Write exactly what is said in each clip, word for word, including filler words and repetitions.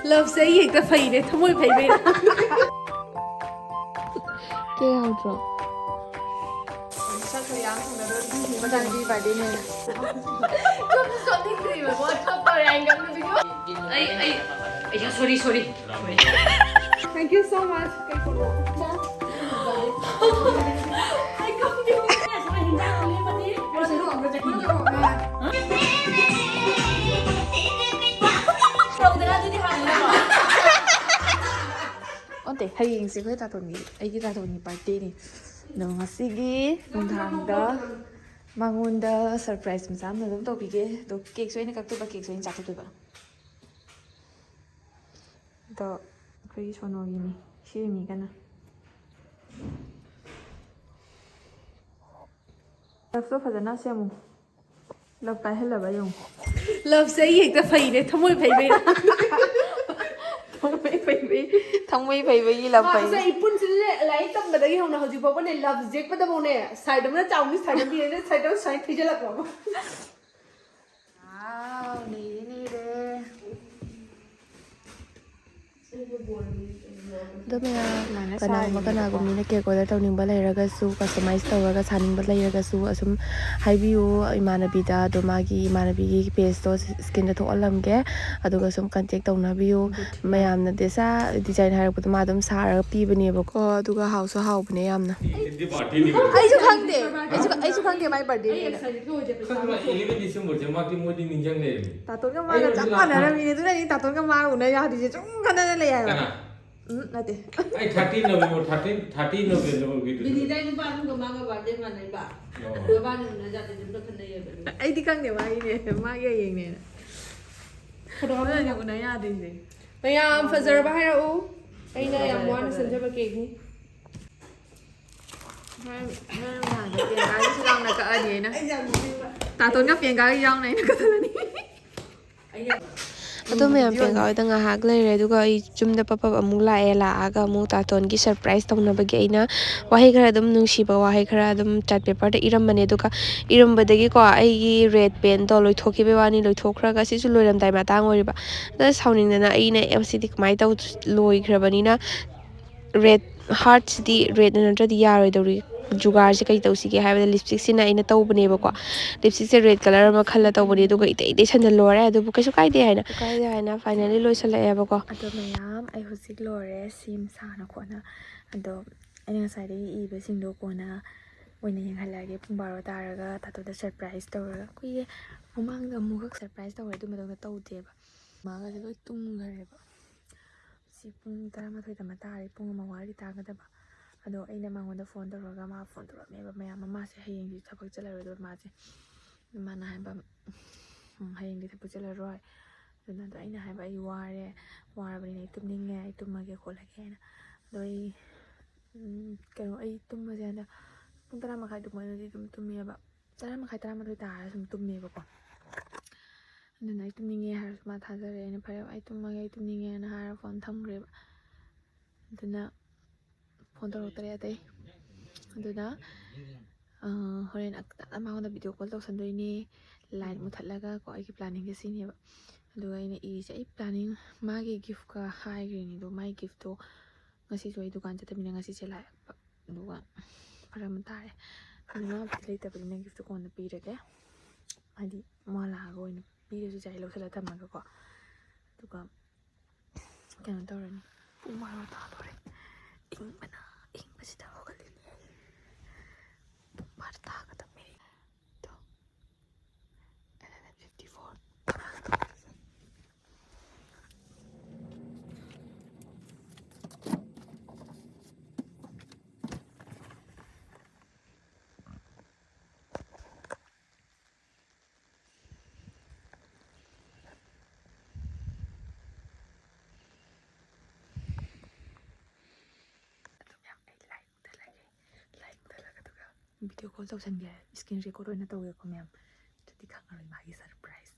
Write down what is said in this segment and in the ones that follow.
ꯂꯞꯁꯦ ꯑꯩ ꯍꯦꯛꯇ ꯐꯩꯅꯦ, ꯊꯃꯣꯏ ꯐꯩꯕꯩ꯫ ꯀꯦꯛ ꯌꯥꯎꯗ꯭ꯔꯣ? ꯃꯊꯪꯗꯤ ꯕꯥꯔꯗꯦꯅꯦꯅ꯫ ꯑꯩ ꯑꯩ ꯑꯩ ꯁꯣꯔꯤ ꯁꯣꯔꯤ꯫ Thank you so much. ꯀꯩ ꯄꯣꯠꯅꯣ? ꯇꯧꯗꯅ ꯑꯗꯨꯗꯤ ꯍꯥꯟꯅ ꯑꯣꯟꯇꯦ, ꯍꯌꯦꯡꯁꯦ ꯑꯩꯈꯣꯏ ꯇꯥꯇꯣꯟꯒꯤ, ꯑꯩꯒꯤ ꯇꯥꯇꯣꯟꯒꯤ ꯕꯥꯔꯗꯦꯅꯤ꯫ ꯑꯗꯣ ꯉꯁꯤꯒꯤ ꯅꯨꯡꯗꯥꯡꯗ ꯃꯉꯣꯟꯗ ꯁꯔꯄ꯭ꯔꯥꯏꯁ ꯃꯆꯥ ꯑꯃ ꯑꯗꯨꯝ ꯇꯧꯕꯤꯒꯦ꯫ ꯑꯗꯣ ꯀꯦꯛꯁꯨ ꯑꯩꯅ ꯀꯛꯇꯣꯏꯕ, ꯀꯦꯛꯁꯨ ꯑꯩꯅ ꯆꯥꯊꯣꯛꯇꯣꯏꯕ꯫ ꯑꯗꯣ ꯑꯩꯈꯣꯏꯒꯤ ꯁꯣꯅꯣꯒꯤꯅꯤ, ꯁꯦꯝꯃꯤ ꯀꯟꯅ꯫ ꯂꯞꯁꯇꯣ ꯐꯖꯅ ꯁꯦꯝꯃꯨ꯫ ꯂꯞ ꯀꯥꯏꯍꯜꯂꯕ ꯌꯦꯡꯉꯨ꯫ ꯂꯞꯁꯦ ꯑꯩ ꯍꯦꯛꯇ ꯐꯩꯅꯦ, ꯊꯃꯣꯏ ꯐꯩꯕꯩ꯫ ꯊꯃꯣꯏ ꯐꯩꯕꯩ, ꯊꯃꯣꯏ ꯐꯩꯕꯒꯤ ꯂꯞ ꯐꯩ꯫ ꯃꯥꯁꯦ ꯑꯩ ꯄꯨꯟꯁꯤꯗ ꯂꯥꯏꯔꯤꯛ ꯇꯝꯕꯗꯒꯤ ꯍꯧꯅ ꯍꯧꯖꯤꯛ ꯐꯥꯎꯕꯅꯦ ꯂꯞ ꯌꯦꯛꯄꯗꯐꯥꯎꯅꯦ ꯁꯥꯏꯠ ꯑꯃꯅ ꯆꯥꯎꯅꯤ, ꯁꯥꯏꯠ ꯑꯃ ꯄꯤꯛꯑꯅꯤ, ꯁꯥꯏꯠ ꯑꯃ ꯁꯨꯃꯥꯏꯅ ꯊꯤꯖꯤꯜꯂꯛꯄ ꯑꯃ꯫ ꯋꯥꯎ, ꯅꯩꯔꯦ, ꯅꯩꯔꯦ꯫ ꯑꯗꯣ ꯃꯌꯥꯝ, ꯀꯅꯥꯒꯨꯝꯕ ꯀꯅꯥꯒꯨꯝꯕꯤꯅ ꯀꯦꯛ ꯑꯣꯔꯗꯔ ꯇꯧꯅꯤꯡꯕ ꯂꯩꯔꯒꯁꯨ, ꯀꯁꯇꯃꯥꯏꯁ ꯇꯧꯔꯒ ꯁꯥꯅꯤꯡꯕ ꯂꯩꯔꯒꯁꯨ ꯑꯗꯨꯝ ꯍꯥꯏꯕꯤꯌꯨ ꯏꯃꯥꯟꯅꯕꯤꯗ꯫ ꯑꯗꯣ ꯃꯥꯒꯤ ꯏꯃꯥꯟꯅꯕꯤꯒꯤ ꯄꯦꯖꯇꯣ ꯁ꯭ꯀ꯭ꯔꯤꯟꯗ ꯊꯣꯛꯍꯜꯂꯝꯒꯦ, ꯑꯗꯨꯒ ꯁꯨꯝ ꯀꯟꯇꯦꯛ ꯇꯧꯅꯕꯤꯌꯨ꯫ ꯃꯌꯥꯝꯅ ꯗꯦꯁꯥ ꯗꯤꯖꯥꯏꯟ ꯍꯥꯏꯔꯛꯄꯗꯣ ꯃꯥ ꯑꯗꯨꯝ ꯁꯥꯔꯒ ꯄꯤꯕꯅꯦꯕꯀꯣ, ꯑꯗꯨꯒ ꯍꯥꯎꯁꯨ ꯍꯥꯎꯕꯅꯦ ꯌꯥꯝꯅ꯫ ꯑꯩꯁꯨ ꯈꯪꯗꯦ, ꯑꯩꯁꯨ ꯑꯩꯁꯨ ꯈꯪꯗꯦ ꯃꯥꯏ ꯕꯥꯔꯗꯦꯅꯦꯅ꯫ ꯈꯪꯕ꯭ꯔꯥ? ꯏꯂꯦꯚꯦꯟ ꯗꯤꯁꯦꯝꯕꯔꯁꯦ ꯃꯥꯒꯤ ꯃꯣꯏꯗꯤ ꯅꯤꯡꯁꯤꯡ ꯂꯩꯔꯝꯃꯤ꯫ ꯇꯥꯇꯣꯟꯒ ꯃꯥꯒ ꯆꯞ ꯃꯥꯟꯅꯔꯝꯃꯤꯅꯦ, ꯑꯗꯨꯅ ꯑꯩ ꯇꯥꯇꯣꯟꯒ ꯃꯥꯒ ꯎꯅ ꯌꯥꯗ꯭ꯔꯤꯁꯦ ꯁꯨꯝ ꯈꯟꯅꯅ ꯂꯩ ꯍꯥꯏꯕ꯫ ꯀꯅꯥ? ꯎꯝ, ꯅꯠꯇꯦ꯫ ꯑꯩ ꯊꯥꯔꯇꯤꯟ ꯅꯣꯕꯦꯝꯕꯔ ꯊꯥꯔꯇꯤꯟ ꯊꯥꯔꯇꯤꯟ ꯅꯣꯕꯦꯝꯕꯔꯒꯤꯗꯨ꯫ ꯕꯤꯅꯤꯇꯥꯏ ꯅꯨꯄꯥ ꯑꯗꯨꯒ ꯃꯥꯒ ꯕꯥꯔꯗꯦ ꯃꯥꯟꯅꯩꯕ꯫ ꯑꯣ꯫ ꯃꯕꯥꯅꯤ ꯎꯅ ꯌꯥꯗꯦ ꯑꯗꯨꯝ ꯈꯟꯅꯩꯌꯦꯕ꯫ ꯑꯩꯗꯤ ꯈꯪꯗꯦ ꯃꯥꯒꯤꯅꯦ, ꯃꯥꯒꯤ ꯍꯌꯦꯡꯅꯦꯅ꯫ ꯑꯗꯨꯅꯅꯦ ꯎꯅ ꯌꯥꯗ꯭ꯔꯤꯁꯦ꯫ ꯃꯌꯥꯝ ꯐꯖꯔꯕ ꯍꯥꯏꯔꯛꯎ꯫ ꯑꯩꯅ ꯌꯥꯝ ꯋꯥꯅ ꯁꯦꯝꯖꯕ ꯀꯦꯛꯅꯤ꯫ ꯍꯣꯔꯦꯟ ꯍꯣꯔꯦꯟ ꯅꯨꯡꯗꯥꯡꯗ ꯄꯦꯡꯀꯥꯒꯤꯁꯨ ꯌꯥꯎꯅ ꯀꯛꯑꯅꯤ ꯑꯩꯅ꯫ ꯇꯥꯇꯣꯟꯒ ꯄꯦꯡꯀꯥꯒꯤ ꯌꯥꯎꯅ ꯑꯩꯅ ꯀꯛꯊꯠꯂꯅꯤ꯫ ꯑꯗꯣ ꯃꯌꯥꯝ ꯄꯦꯡꯒꯥ ꯍꯣꯏꯗ ꯉꯥꯏꯍꯥꯛ ꯂꯩꯔꯦ, ꯑꯗꯨꯒ ꯑꯩ ꯌꯨꯝꯗ ꯄꯞ ꯄꯞ ꯑꯃꯨꯛ ꯂꯥꯛꯑꯦ꯫ ꯂꯥꯛꯑꯒ ꯑꯃꯨꯛ ꯇꯥꯇꯣꯟꯒꯤ ꯁꯔꯄ꯭ꯔꯥꯏꯁ ꯇꯧꯅꯕꯒꯤ ꯑꯩꯅ ꯋꯥꯍꯩ ꯈꯔ ꯑꯗꯨꯝ ꯅꯨꯡꯁꯤꯕ ꯋꯥꯍꯩ ꯈꯔ ꯑꯗꯨꯝ ꯆꯥꯔꯠ ꯄꯦꯄꯔꯗ ꯏꯔꯝꯕꯅꯦ꯫ ꯑꯗꯨꯒ ꯏꯔꯝꯕꯗꯒꯤꯀꯣ, ꯑꯩꯒꯤ ꯔꯦꯠ ꯄꯦꯟꯗꯣ ꯂꯣꯏꯊꯣꯛꯈꯤꯕꯩ ꯋꯥꯅꯤ, ꯂꯣꯏꯊꯣꯛꯈ꯭ꯔꯒ ꯁꯤꯁꯨ ꯂꯣꯏꯔꯝꯗꯥꯏ ꯃꯇꯥꯡ ꯑꯣꯏꯔꯤꯕ꯫ ꯑꯗ ꯁꯥꯎꯅꯤꯡꯗꯅ ꯑꯩꯅ, "ꯑꯦ, ꯁꯤꯗꯤ ꯀꯃꯥꯏꯅ ꯇꯧ-, ꯂꯣꯏꯈ꯭ꯔꯕꯅꯤꯅ ꯔꯦꯠ, ꯍꯥꯔꯠꯁꯤꯗꯤ ꯔꯦꯠꯅ ꯅꯠꯇ꯭ꯔꯗꯤ ꯌꯥꯔꯣꯏꯗꯧꯔꯤ, ꯖꯨꯒꯥꯔꯁꯦ ꯀꯩ ꯇꯧꯁꯤꯒꯦ?" ꯍꯥꯏꯕꯗ ꯂꯤꯞꯁꯇꯤꯛꯁꯤꯅ ꯑꯩꯅ ꯇꯧꯕꯅꯦꯕꯀꯣ꯫ ꯂꯤꯞꯁꯇꯤꯛꯁꯦ ꯔꯦꯠ ꯀꯂꯔ ꯑꯃ ꯈꯜꯂ ꯇꯧꯕꯅꯦ, ꯑꯗꯨꯒ ꯏꯇꯩ ꯏꯇꯩꯁꯟꯅ ꯂꯣꯏꯔꯦ꯫ ꯑꯗꯨꯕꯨ ꯀꯩꯁꯨ ꯀꯥꯏꯗꯦ ꯍꯥꯏꯅ, ꯀꯩꯁꯨ ꯀꯥꯏꯗꯦ ꯍꯥꯏꯅ ꯐꯥꯏꯅꯦꯜꯂꯤ ꯂꯣꯏꯁꯤꯜꯂꯛꯑꯦꯕꯀꯣ꯫ ꯑꯗꯣ ꯃꯌꯥꯝ, ꯑꯩ ꯍꯧꯖꯤꯛ ꯂꯣꯏꯔꯦ ꯁꯦꯝ ꯁꯥꯅ ꯈꯣꯠꯅ꯫ ꯑꯗꯣ ꯑꯩꯅ ꯉꯁꯥꯏꯗꯒꯤ ꯏꯕꯁꯤꯡꯗꯣ ꯀꯣꯟꯅ ꯑꯣꯏꯅ ꯌꯦꯡꯍꯜꯂꯛꯑꯒꯦ꯫ ꯄꯨꯡ ꯕꯥꯔꯣ ꯇꯥꯔꯒ ꯇꯥꯇꯣꯗ ꯁꯔꯄ꯭ꯔꯥꯏꯁ ꯇꯧꯔꯒ, ꯀꯨꯏꯔꯦ ꯃꯃꯥꯡꯗ ꯑꯃꯨꯛꯈꯛ ꯁꯔꯄ꯭ꯔꯥꯏꯁ ꯇꯧꯔꯦ, ꯑꯗꯨ ꯃꯇꯨꯡꯗ ꯇꯧꯗꯦꯕ꯫ ꯃꯥꯒꯁꯦ ꯂꯣꯏ ꯇꯨꯝꯈ꯭ꯔꯦꯕ꯫ ꯁꯤ ꯄꯨꯡ ꯇꯔꯥꯃꯥꯊꯣꯏ ꯇꯥꯃ ꯇꯥꯔꯦ, ꯄꯨꯡ ꯑꯃ ꯋꯥꯠꯂꯤ ꯇꯥꯒꯗꯕ꯫ ꯑꯗꯣ ꯑꯩꯅ ꯃꯉꯣꯟꯗ ꯐꯣꯟ ꯇꯧꯔꯒ, ꯃꯥ ꯐꯣꯟ ꯇꯧꯔꯛꯑꯝꯃꯦꯕ ꯃꯌꯥꯝ ꯑꯃ, ꯃꯥꯁꯦ ꯍꯌꯦꯡꯗꯤ ꯊꯕꯛ ꯆꯠꯂꯔꯣꯏꯗꯕ ꯃꯥꯁꯦ꯫ ꯃꯥꯅ ꯍꯥꯏꯕ, "ꯎꯝ, ꯍꯌꯦꯡꯗꯤ ꯊꯕꯛ ꯆꯠꯂꯔꯣꯏ"꯫ ꯑꯗꯨꯅ ꯑꯗꯣ ꯑꯩꯅ ꯍꯥꯏꯕ, "ꯑꯩ ꯋꯥꯔꯦ, ꯋꯥꯔꯕꯅꯤꯅ ꯑꯩ ꯇꯨꯝꯅꯤꯡꯉꯦ, ꯑꯩ ꯇꯨꯝꯃꯒꯦ ꯈꯣꯠꯂꯒꯦ" ꯍꯥꯏꯅ꯫ ꯑꯗꯣ ꯑꯩ, ꯎꯝ, ꯀꯩꯅꯣ, ꯑꯩ ꯇꯨꯝꯕꯁꯦ ꯍꯟꯗꯛ ꯄꯨꯡ ꯇꯔꯥ ꯃꯈꯥꯏ ꯑꯗꯨꯃꯥꯏꯅꯗꯤ ꯑꯗꯨꯝ ꯇꯨꯝꯃꯦꯕ꯫ ꯇꯔꯥ ꯃꯈꯥꯏ, ꯇꯔꯥꯃꯥꯊꯣꯏ ꯇꯥꯔ ꯁꯨꯝ ꯇꯨꯝꯃꯦꯕꯀꯣ꯫ ꯑꯗꯨꯅ ꯑꯩ ꯇꯨꯝꯅꯤꯡꯉꯦ ꯍꯥꯏꯔꯁꯨ ꯃꯥ ꯊꯥꯖꯔꯦ꯫ ꯑꯩꯅ, "ꯐꯔꯦ, ꯑꯩ ꯇꯨꯝꯃꯒꯦ, ꯑꯩ ꯇꯨꯝꯅꯤꯡꯉꯦꯅ" ꯍꯥꯏꯔ ꯐꯣꯟ ꯊꯝꯈ꯭ꯔꯦꯕ꯫ ꯑꯗꯨꯅ ꯐꯣꯟ ꯇꯧꯔꯛꯇꯔꯦ ꯑꯇꯩ꯫ ꯑꯗꯨꯅ, ꯑ, ꯍꯣꯔꯦꯟ ꯑ-, ꯃꯉꯣꯟꯗ ꯚꯤꯗꯤꯑꯣ ꯀꯣꯜ ꯇꯧꯁꯟꯗꯣꯏꯅꯦ, ꯂꯥꯏꯠ ꯃꯨꯊꯠꯂꯒ ꯀꯣ꯫ ꯑꯩꯒꯤ ꯄ꯭ꯂꯥꯅꯤꯡꯁꯦ ꯁꯤꯅꯦꯕ꯫ ꯑꯗꯨꯒ ꯑꯩꯅ ꯏꯔꯤꯁꯦ, ꯑꯩ ꯄ꯭ꯂꯥꯅꯤꯡ, ꯃꯥꯒꯤ ꯒꯤꯐꯀ ꯍꯥꯏꯈ꯭ꯔꯤꯅꯦ, ꯑꯗꯣ ꯃꯥꯒꯤ ꯒꯤꯐꯇꯣ ꯉꯁꯤꯁꯨ ꯑꯩ ꯗꯨꯀꯥꯟ ꯆꯠꯇꯕꯅꯤꯅ ꯉꯁꯤꯁꯦ ꯂꯥꯛꯑꯦ꯫ ꯑꯗꯨꯒ ꯐꯔꯛ ꯑꯃ ꯇꯥꯔꯦ꯫ ꯑꯗꯨ ꯃꯥꯕꯨꯗꯤ ꯂꯩꯇꯕꯅꯤꯅ ꯒꯤꯐꯇꯣ ꯀꯣꯟꯅ ꯄꯤꯔꯒꯦ꯫ ꯍꯥꯏꯗꯤ ꯃꯥ ꯂꯥꯛꯑꯒ ꯑꯣꯏꯅ ꯄꯤꯔꯁꯨ ꯌꯥꯏ, ꯂꯧꯁꯤꯜꯂ ꯊꯝꯃꯒꯀꯣ꯫ ꯑꯗꯨꯒ ꯀꯩꯅꯣ ꯇꯧꯔꯅꯤ꯫ ꯄꯨꯡ ꯕꯥꯔꯣ ꯇꯥꯗꯣꯔꯦ꯫ ꯏꯪꯕꯅ, ꯏꯪꯕꯁꯤꯗ ꯍꯧꯒꯠꯂꯤꯅꯦ ꯑꯩ꯫ ꯄꯨꯡ ꯕꯥꯔꯣ ꯇꯥꯒꯗꯕ ꯃꯤꯅꯤꯠ꯫ ꯑꯗꯣ, eleven fifty four꯫ ꯑꯗꯨ ꯃꯌꯥꯝ, ꯑꯩ ꯂꯥꯏꯠ ꯃꯨꯊꯠꯂꯒꯦ꯫ ꯂꯥꯏꯠ ꯃꯨꯊꯠꯂꯒ ꯑꯗꯨꯒ ꯚꯤꯗꯤꯑꯣ ꯀꯣꯜ ꯇꯧꯁꯟꯒꯦ꯫ ꯁ꯭ꯀ꯭ꯔꯤꯟ ꯔꯦꯀꯣꯔꯗ ꯑꯣꯏꯅ ꯇꯧꯒꯦꯀꯣ ꯃꯌꯥꯝ꯫ ꯑꯗꯨꯗꯤ ꯈꯪꯉꯔꯣꯏ ꯃꯥꯒꯤ ꯁꯔꯄ꯭ꯔꯥꯏꯁ꯫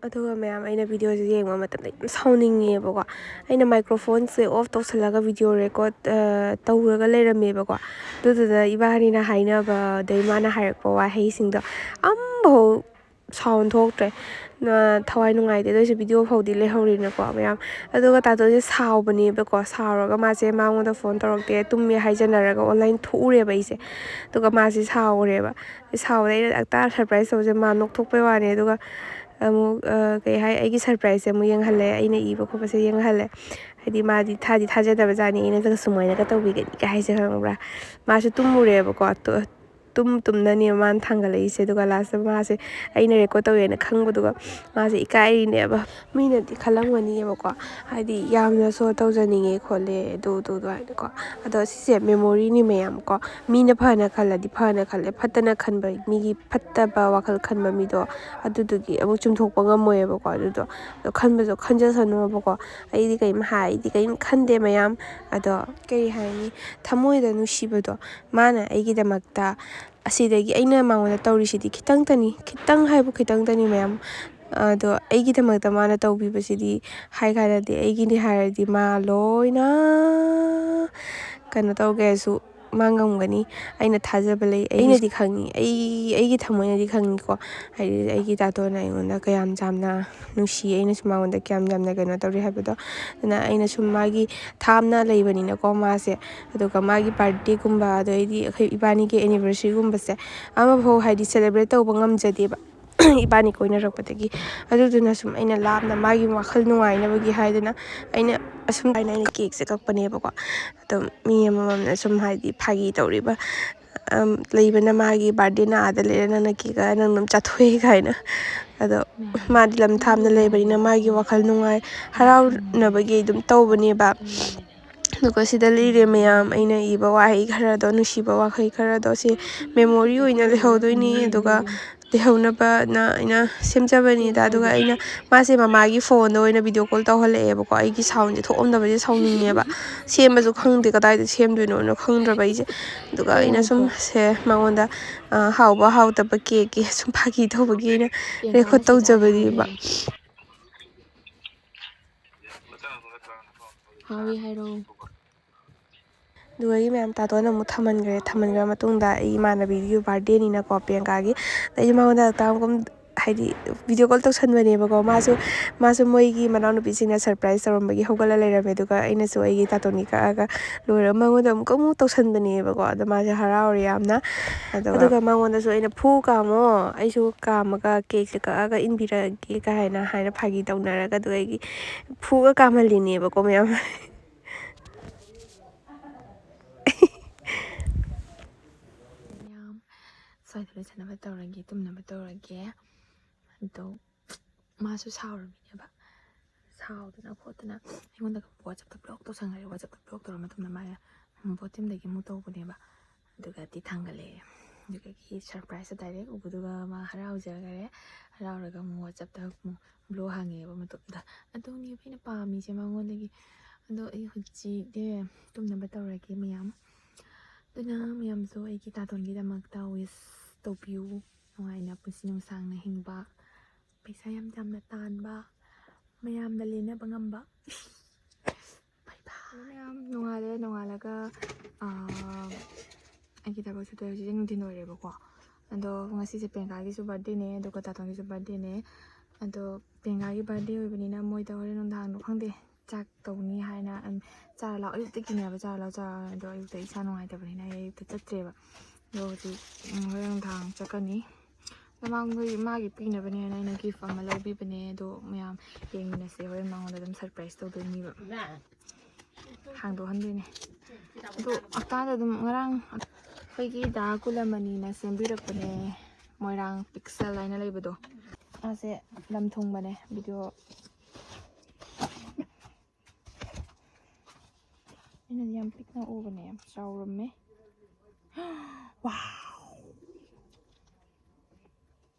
ꯑꯗꯨꯒ ꯃꯌꯥꯝ, ꯑꯩꯅ videoꯁꯦ ꯌꯦꯡꯕ ꯃꯇꯝꯗ ꯌꯥꯝ ꯁꯥꯎꯅꯤꯡꯉꯦꯕꯀꯣ꯫ ꯑꯩꯅ microphoneꯁꯦ off ꯇꯧꯁꯜꯂꯒ video record, ꯑ, ꯇꯧꯔꯒ ꯂꯩꯔꯝꯃꯦꯕꯀꯣ꯫ ꯑꯗꯨꯗꯨꯅ ꯏꯕꯥꯅꯤꯅ ꯍꯥꯏꯅꯕꯗꯩ ꯃꯥꯅ ꯍꯥꯏꯔꯛꯄ ꯋꯥꯍꯩꯁꯤꯡꯗꯣ ꯑꯝꯐꯥꯎ sound ꯊꯣꯛꯇ꯭ꯔꯦ꯫ ꯅ-, ꯊꯋꯥꯏ ꯅꯨꯡꯉꯥꯏꯇꯦ꯫ ꯑꯗꯨ ꯑꯣꯏꯁꯨ video ꯐꯥꯎꯗꯤ ꯂꯩꯍꯧꯔꯤꯅꯀꯣ ꯃꯌꯥꯝ꯫ ꯑꯗꯨꯒ ꯇꯥꯇꯣꯟꯁꯦ ꯁꯥꯎꯕꯅꯦꯕꯀꯣ꯫ ꯁꯥꯎꯔꯒ ꯃꯥꯁꯦ ꯃꯉꯣꯟꯗ phone ꯇꯧꯔꯛꯇꯦ, ꯇꯨꯝꯃꯦ ꯍꯥꯏꯖꯟꯅꯔꯒ online ꯊꯣꯛꯎꯔꯦꯕ ꯑꯩꯁꯦ꯫ ꯑꯗꯨꯒ ꯃꯥꯁꯦ ꯁꯥꯎꯔꯦꯕ꯫ ꯁꯥꯎꯕꯗ ꯑꯩꯅ ꯑꯛꯇ surprise ꯇꯧꯕꯁꯦ ꯃꯥ ꯅꯣꯛꯊꯣꯛꯄꯩ ꯋꯥꯅꯤ꯫ ꯑꯗꯨꯒ ꯑꯃꯨꯛ, ꯑ, ꯀꯩ ꯍꯥꯏ, ꯑꯩꯒꯤ surpriseꯁꯦ ꯑꯃꯨꯛ ꯌꯦꯡꯍꯜꯂꯦ, ꯑꯩꯅ ꯏꯕ ꯈꯣꯠꯄꯁꯦ ꯌꯦꯡꯍꯜꯂꯦ꯫ ꯍꯥꯏꯗꯤ ꯃꯥꯗꯤ ꯊꯥꯗꯤ ꯊꯥꯖꯗꯕ ꯖꯥꯠꯅꯤ, ꯑꯩꯅ ꯁꯨꯃꯥꯏꯅꯒ ꯇꯧꯕꯤꯒꯅꯤꯒ ꯍꯥꯏꯁꯦ, ꯈꯪꯕ꯭ꯔꯥ? ꯃꯥꯁꯨ ꯇꯨꯝꯃꯨꯔꯦꯕꯀꯣ꯫ ꯇꯨ-, ꯇꯨꯝ ꯇꯨꯝꯅꯅꯦꯕ ꯃꯥꯅ ꯊꯥꯡꯒꯠꯂꯛꯏꯁꯦ꯫ ꯑꯗꯨꯒ lastꯇ ꯃꯥꯁꯦ ꯑꯩꯅ record ꯇꯧꯋꯦꯅ ꯈꯪꯕꯗꯨꯒ ꯃꯥꯁꯦ ꯏꯀꯥꯏꯔꯤꯅꯦꯕ꯫ ꯃꯤꯅꯗꯤ ꯈꯜꯂꯝꯒꯅꯤꯕꯀꯣ, ꯍꯥꯏꯗꯤ ꯌꯥꯝꯅ show ꯇꯧꯖꯅꯤꯡꯉꯦ ꯈꯣꯠꯂꯦ ꯑꯗꯨ ꯑꯗꯨ ꯑꯗꯨ ꯍꯥꯏꯅꯀꯣ꯫ ꯑꯗꯣ ꯁꯤꯁꯦ memoryꯅꯤ ꯃꯌꯥꯝ ꯀꯣ꯫ ꯃꯤꯅ ꯐꯅ ꯈꯜꯂꯗꯤ ꯐꯅ ꯈꯜꯂꯦ, ꯐꯠꯇꯅ ꯈꯟꯕ, ꯃꯤꯒꯤ ꯐꯠꯇꯕ ꯋꯥꯈꯜ ꯈꯟꯕ ꯃꯤꯗꯣ ꯑꯗꯨꯗꯨꯒꯤ ꯑꯃꯨꯛ ꯆꯨꯝꯊꯣꯛꯄ ꯉꯝꯃꯣꯏꯕꯀꯣ꯫ ꯑꯗꯨꯗꯣ, ꯑꯗꯣ ꯈꯟꯕꯁꯨ ꯈꯟꯖꯁꯅꯨꯕꯀꯣ꯫ ꯑꯩꯗꯤ ꯀꯔꯤꯝ ꯍꯥꯏ-, ꯑꯩꯗꯤ ꯀꯔꯤꯝ ꯈꯟꯗꯦ ꯃꯌꯥꯝ꯫ ꯑꯗꯣ ꯀꯔꯤ ꯍꯥꯏꯅꯤ, ꯊꯃꯣꯏꯗ ꯅꯨꯡꯁꯤꯕꯗꯣ ꯃꯥꯅ ꯑꯩꯒꯤꯗꯃꯛꯇ, ꯑꯁꯤꯗꯒꯤ ꯑꯩꯅ ꯃꯉꯣꯟꯗ ꯇꯧꯔꯤꯁꯤꯗꯤ ꯈꯤꯇꯪꯇꯅꯤ, ꯈꯤꯇꯪ ꯍꯥꯏꯕꯨ ꯈꯤꯇꯪꯇꯅꯤ ꯃꯌꯥꯝ꯫ ꯑꯗꯣ ꯑꯩꯒꯤꯗꯃꯛꯇ ꯃꯥꯅ ꯇꯧꯕꯤꯕꯁꯤꯗꯤ ꯍꯥꯏ ꯀꯥꯟꯗꯗꯤ ꯑꯩꯒꯤꯅꯤ ꯍꯥꯏꯔꯗꯤ ꯃꯥ ꯂꯣꯏꯅ ꯀꯩꯅꯣ ꯇꯧꯒꯦꯁꯨ ꯃꯥ ꯉꯝꯒꯅꯤ꯫ ꯑꯩꯅ ꯊꯥꯖꯕ ꯂꯩ꯫ ꯑꯩꯅꯗꯤ ꯈꯪꯉꯤ, ꯑꯩ, ꯑꯩꯒꯤ ꯊꯃꯣꯏꯅꯗꯤ ꯈꯪꯉꯤꯀꯣ꯫ ꯍꯥꯏꯗꯤ ꯑꯩꯒꯤ ꯇꯥꯇꯣꯟꯅ ꯑꯩꯉꯣꯟꯗ ꯀꯌꯥꯝ ꯌꯥꯝꯅ ꯅꯨꯡꯁꯤ, ꯑꯩꯅꯁꯨ ꯃꯉꯣꯟꯗ ꯀꯌꯥꯝ ꯌꯥꯝꯅ ꯀꯩꯅꯣ ꯇꯧꯔꯤ ꯍꯥꯏꯕꯗꯣ꯫ ꯑꯗꯨꯅ ꯑꯩꯅ ꯁꯨꯝ ꯃꯥꯒꯤ ꯊꯥꯞꯅ ꯂꯩꯕꯅꯤꯅꯀꯣ ꯃꯥꯁꯦ꯫ ꯑꯗꯨꯒ ꯃꯥꯒꯤ birthdayꯒꯨꯝꯕ, ꯑꯗꯩꯗꯤ ꯑꯩꯈꯣꯏ ꯏꯕꯥꯅꯤꯒꯤ anniversaryꯒꯨꯝꯕꯁꯦ ꯑꯃꯐꯥꯎ ꯍꯥꯏꯗꯤ celebrate ꯇꯧꯕ ꯉꯝꯖꯗꯦꯕ꯫ ꯏꯕꯥꯅꯤ ꯀꯣꯏꯅꯔꯛꯄꯗꯒꯤ꯫ ꯑꯗꯨꯗꯨꯅ ꯁꯨꯝ ꯑꯩꯅ ꯂꯥꯞꯅ ꯃꯥꯒꯤ ꯋꯥꯈꯜ ꯅꯨꯡꯉꯥꯏꯅꯕꯒꯤ ꯍꯥꯏꯗꯅ ꯑꯩꯅ ꯑꯁꯨꯝ ꯍꯥꯏꯅ ꯑꯩꯅ cakeꯁꯦ ꯀꯛꯄꯅꯦꯕꯀꯣ꯫ ꯑꯗꯨꯝ ꯃꯤ ꯑꯃꯃꯝꯅ ꯁꯨꯝ ꯍꯥꯏꯗꯤ ꯐꯥꯒꯤ ꯇꯧꯔꯤꯕ, ꯑꯝ, ꯂꯩꯕꯅ ꯃꯥꯒꯤ birthdayꯅ ꯑꯥꯗ ꯂꯩꯔꯦ, ꯅꯪꯅ cakeꯀ ꯅꯪ ꯑꯗꯨꯝ ꯆꯥꯊꯣꯛꯑꯦ ꯀꯥꯏꯅ꯫ ꯑꯗꯣ ꯃꯥꯗꯤ ꯂꯝ ꯊꯥꯞꯅ ꯂꯩꯕꯅꯤꯅ ꯃꯥꯒꯤ ꯋꯥꯈꯜ ꯅꯨꯡꯉꯥꯏ ꯍꯔꯥꯎꯅꯕꯒꯤ ꯑꯗꯨꯝ ꯇꯧꯕꯅꯦꯕ꯫ ꯑꯗꯨꯒ ꯁꯤꯗ ꯂꯩꯔꯦ ꯃꯌꯥꯝ, ꯑꯩꯅ ꯏꯕ ꯋꯥꯍꯩ ꯈꯔꯗꯣ, ꯅꯨꯡꯁꯤꯕ ꯋꯥꯍꯩ ꯈꯔꯗꯣ, ꯁꯤ memory ꯑꯣꯏꯅ ꯂꯩꯍꯧꯗꯣꯏꯅꯤ꯫ ꯑꯗꯨꯒ ꯂꯩꯍꯧꯅꯕꯅ ꯑꯩꯅ ꯁꯦꯝꯖꯕꯅꯤꯗ꯫ ꯑꯗꯨꯒ ꯑꯩꯅ, ꯃꯥꯁꯦ ꯃꯃꯥꯒꯤ ꯐꯣꯟꯗ ꯑꯣꯏꯅ ꯚꯤꯗꯤꯑꯣ ꯀꯣꯜ ꯇꯧꯍꯜꯂꯛꯑꯦꯕꯀꯣ꯫ ꯑꯩꯒꯤ ꯁꯥꯎꯟꯁꯦ ꯊꯣꯛꯑꯝꯗꯕꯁꯦ ꯁꯥꯎꯅꯤꯡꯉꯦꯕ꯫ ꯁꯦꯝꯕꯁꯨ ꯈꯪꯗꯦ, ꯀꯗꯥꯏꯗ ꯁꯦꯝꯗꯣꯏꯅꯣꯅ ꯈꯪꯗ꯭ꯔꯕ ꯑꯩꯁꯦ꯫ ꯑꯗꯨꯒ ꯑꯩꯅ ꯁꯨꯝ ꯁꯦ ꯃꯉꯣꯟꯗ, ꯑ, ꯍꯥꯎꯕ ꯍꯥꯎꯇꯕ ꯀꯦꯛꯀꯤ ꯁꯨꯝ ꯐꯥꯒꯤ ꯇꯧꯕꯒꯤ ꯑꯩꯅ ꯔꯦꯀꯣꯔꯠ ꯇꯧꯖꯕꯅꯦꯕ꯫ ꯍꯥꯎꯋꯤ ꯍꯥꯏꯔꯣ꯫ ꯑꯗꯨꯒ ꯑꯩ ꯃꯌꯥꯝ ꯇꯥꯇꯣꯟꯅ ꯑꯃꯨꯛ ꯊꯝꯍꯟꯈ꯭ꯔꯦ꯫ ꯊꯝꯍꯟꯈ꯭ꯔ ꯃꯇꯨꯡꯗ ꯑꯩ ꯏꯃꯥꯟꯅꯕꯤꯒꯤ ꯕꯥꯔꯗꯦꯅꯤꯅꯀꯣ, ꯄ꯭ꯔꯤꯌꯥꯡꯀꯥꯒꯤ, ꯑꯗꯩꯗꯤ ꯃꯉꯣꯟꯗ ꯇꯥꯝꯒꯨꯝ ꯍꯥꯏꯗꯤ ꯚꯤꯗꯤꯑꯣ ꯀꯣꯜ ꯇꯧꯁꯟꯕꯅꯦꯕꯀꯣ꯫ ꯃꯥꯁꯨ, ꯃꯥꯁꯨ ꯃꯣꯏꯒꯤ ꯃꯅꯥꯎꯅꯨꯄꯤꯁꯤꯡꯅ ꯁꯔꯄ꯭ꯔꯥꯏꯁ ꯇꯧꯔꯝꯕꯒꯤ ꯍꯧꯒꯠꯂ ꯂꯩꯔꯝꯃꯦ꯫ ꯑꯗꯨꯒ ꯑꯩꯅꯁꯨ ꯑꯩꯒꯤ ꯇꯥꯇꯣꯟꯒꯤ ꯀꯛꯑꯒ ꯂꯣꯏꯔꯒ ꯃꯉꯣꯟꯗ ꯑꯃꯨꯛꯀ ꯑꯃꯨꯛ ꯇꯧꯁꯟꯕꯅꯦꯕꯀꯣ꯫ ꯑꯗꯣ ꯃꯥꯁꯦ ꯍꯔꯥꯎꯔꯦ ꯌꯥꯝꯅ꯫ ꯑꯗꯨꯒ ꯑꯗꯨꯒ ꯃꯉꯣꯟꯗꯁꯨ ꯑꯩꯅ, "ꯐꯨ ꯀꯥꯝꯃꯣ, ꯑꯩꯁꯨ ꯀꯥꯝꯃꯒ ꯀꯦꯛꯁꯦ ꯀꯛꯑꯒ ꯏꯟꯕꯤꯔꯛꯑꯒꯦ" ꯀꯥꯏꯅ ꯍꯥꯏꯅ ꯐꯥꯒꯤ ꯇꯧꯅꯔꯒ, ꯑꯗꯨꯒ ꯑꯩꯒꯤ ꯐꯨꯒ ꯀꯥꯝꯍꯜꯂꯤꯅꯦꯕꯀꯣ ꯃꯌꯥꯝ꯫ ꯃꯌꯥꯝ ꯁ꯭ꯋꯥꯏꯗ ꯂꯣꯏꯁꯟꯅꯕ ꯇꯧꯔꯒꯦ, ꯇꯨꯝꯅꯕ ꯇꯧꯔꯒꯦ꯫ ꯑꯗꯣ ꯃꯥꯁꯨ ꯁꯥꯎꯔꯝꯃꯤꯅꯦꯕ, ꯁꯥꯎꯗꯅ ꯈꯣꯠꯇꯅ ꯑꯩꯉꯣꯟꯗ ꯋꯥꯆꯞꯇ ꯕ꯭ꯂꯣꯛ ꯇꯧꯁꯟꯈ꯭ꯔꯦ꯫ ꯋꯥꯆꯞꯇ ꯕ꯭ꯂꯣꯛ ꯇꯧꯔ ꯃꯇꯨꯡꯗ ꯃꯥꯅ ꯕꯣꯇꯤꯝꯗꯒꯤ ꯑꯃꯨꯛ ꯇꯧꯕꯅꯦꯕ꯫ ꯑꯗꯨꯒꯗꯤ ꯊꯥꯡꯒꯠꯂꯛꯑꯦ꯫ ꯑꯗꯨꯗꯒꯤ ꯁꯔꯄ꯭ꯔꯥꯏꯖꯇ ꯗꯥꯏꯔꯦꯛ ꯎꯕꯗꯨꯒ ꯃꯥ ꯍꯔꯥꯎꯖꯈꯔꯦ꯫ ꯍꯔꯥꯎꯔꯒ ꯑꯃꯨꯛ ꯋꯥꯆꯞꯇ ꯑꯃꯨꯛ ꯕ꯭ꯂꯣꯛ ꯍꯥꯡꯉꯦꯕ ꯃꯇꯣꯝꯗ꯫ ꯑꯗꯨꯅꯦꯕ ꯑꯩꯅ ꯄꯥꯝꯃꯤꯁꯦ ꯃꯉꯣꯟꯗꯒꯤ꯫ ꯑꯗꯣ ꯑꯩ ꯍꯧꯖꯤꯛꯅꯦ ꯇꯨꯝꯅꯕ ꯇꯧꯔꯒꯦ ꯃꯌꯥꯝ꯫ ꯑꯗꯨꯅ ꯃꯌꯥꯝꯁꯨ ꯑꯩꯒꯤ ꯇꯥꯇꯣꯟꯒꯤꯗꯃꯛꯇ ꯋꯤꯁ ꯇꯧꯕꯤꯌꯨ꯫ ꯅꯨꯡꯉꯥꯏꯅ ꯄꯨꯟꯁꯤ ꯅꯨꯡꯁꯥꯡꯅ ꯍꯤꯡꯕ, ꯄꯩꯁꯥ ꯌꯥꯝ ꯌꯥꯝꯅ ꯇꯥꯟꯕ, ꯃꯌꯥꯝꯅ ꯂꯦꯟꯅꯕ ꯉꯝꯕ꯫ ꯕꯥꯏ ꯕꯥꯏ꯫ ꯃꯌꯥꯝ ꯅꯣꯡꯉꯥꯜꯂꯦ, ꯅꯣꯡꯉꯥꯜꯂꯒ, ꯑꯥ, ꯑꯩꯒꯤ ꯊꯕꯛ ꯆꯠꯇꯣꯏ ꯍꯧꯖꯤꯛ ꯅꯨꯡꯊꯤꯟ ꯑꯣꯏꯔꯦꯕꯀꯣ꯫ ꯑꯗꯣ ꯉꯁꯤꯁꯦ ꯄ꯭ꯔꯤꯌꯥꯡꯀꯥꯒꯤꯁꯨ ꯕꯥꯔꯗꯦꯅꯦ, ꯑꯗꯨꯒ ꯇꯥꯇꯣꯟꯒꯤꯁꯨ ꯕꯥꯔꯗꯦꯅꯦ꯫ ꯑꯗꯣ ꯄ꯭ꯔꯤꯌꯥꯡꯀꯥꯒꯤ ꯕꯥꯔꯗꯦ ꯑꯣꯏꯕꯅꯤꯅ ꯃꯣꯏꯗ ꯍꯣꯔꯦꯟ ꯅꯨꯡꯗꯥꯡꯗꯣ ꯈꯪꯗꯦ, ꯆꯥꯛ ꯇꯧꯅꯤ ꯍꯥꯏꯅ, ꯑꯝ, ꯆꯥꯔ ꯂꯥꯛꯑꯣ, ꯑꯌꯨꯛꯇꯒꯤꯅꯦꯕ ꯆꯥꯔ ꯂꯥꯛꯑꯣ, ꯆꯥꯔ ꯂꯥꯛꯑꯣ꯫ ꯑꯗꯣ ꯑꯌꯨꯛꯇ ꯏꯁꯥ ꯅꯨꯡꯉꯥꯏꯇꯕꯅꯤꯅ ꯑꯩ ꯑꯌꯨꯛꯇ ꯆꯠꯇ꯭ꯔꯦꯕ꯫ ꯑꯗꯣ ꯍꯧꯖꯤꯛ, ꯎꯝ, ꯍꯣꯔꯦꯟ ꯅꯨꯡꯗꯥꯡ ꯆꯠꯀꯅꯤ꯫ ꯑꯗꯣ ꯃꯥ-, ꯃꯣꯏ-, ꯃꯥꯒꯤ ꯄꯤꯅꯕꯅꯦꯅ ꯑꯩꯅ ꯒꯤꯐ ꯑꯃ ꯂꯧꯕꯤꯕꯅꯦ꯫ ꯑꯗꯣ ꯃꯌꯥꯝ ꯌꯦꯡꯃꯤꯟꯅꯁꯦ, ꯍꯣꯔꯦꯟ ꯃꯉꯣꯟꯗ ꯑꯗꯨꯝ ꯁꯔꯄ꯭ꯔꯥꯏꯁ ꯇꯧꯗꯣꯏꯅꯦꯕ꯫ ꯍꯥꯡꯗꯣꯛꯍꯟꯗꯣꯏꯅꯦ꯫ ꯑꯗꯣ ꯍꯞꯇꯥꯗ ꯑꯗꯨꯝ ꯉꯔꯥꯡ ꯑꯩꯈꯣꯏꯒꯤ ꯗꯥ ꯀꯨꯂꯃꯅꯤꯅ ꯁꯦꯝꯕꯤꯔꯛꯄꯅꯦ, ꯃꯣꯏꯔꯥꯡ ꯄꯤꯛꯁꯦꯜ ꯍꯥꯏꯅ ꯂꯩꯕꯗꯣ꯫ ꯃꯥꯁꯦ ꯂꯝ ꯊꯨꯡꯕꯅꯦ, ꯚꯤꯗꯤꯑꯣ ꯑꯩꯅꯗꯤ ꯌꯥꯝ ꯄꯤꯛꯅ ꯎꯕꯅꯦ, ꯌꯥꯝ ꯆꯥꯎꯔꯝꯃꯦ꯫ ꯋꯥꯎ!